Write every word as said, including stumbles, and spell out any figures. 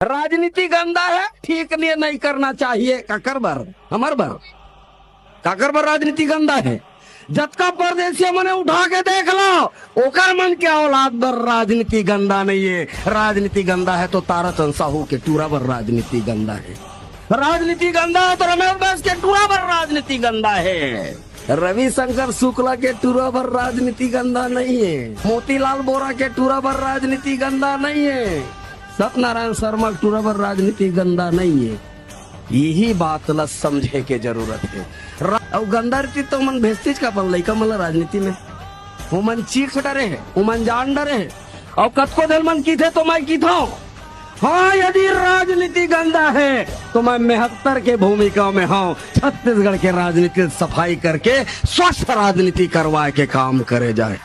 राजनीति गंदा हे, ठीक नहीं, नहीं करना चाहिए। काकर बर? हमर बर। काकर बर राजनीति गंदा हे? जतका परदेसिया मने उठा के देख लो, ओकर मन के औलाद बर राजनीति गंदा नहीं हे। राजनीति गंदा हे तो ताराचंद साहू के टूरा बर राजनीति गंदा हे। राजनीति गंदा हे तो रमेश बैस के टूरा बर राजनीति गंदा हे। रविशंकर शुक्ला के टूरा बर राजनीति गंदा नहीं हे। मोतीलाल बोरा के टूरा बर राजनीति गंदा नहीं हे। सत्यनारायण शर्मा के टूरा बर राजनीति गंदा नहीं हे। यही बात ला समझे के जरूरत हे। रा-, अउ गंदा रीति तो मन भेजतीच का अपन लइका मन ला राजनीति में। ओमन चीख डरे हे, ओमन जान डरे हे। अउ कतको झन मन किथे तो मैं किथंव, हाँ, यदि राजनीति गंदा हे तो मैं मेहत्तर के भूमिका में हंव। छत्तीसगढ़ के राजनीति सफाई करके स्वच्छ राजनीति करवाए के काम करे जाए।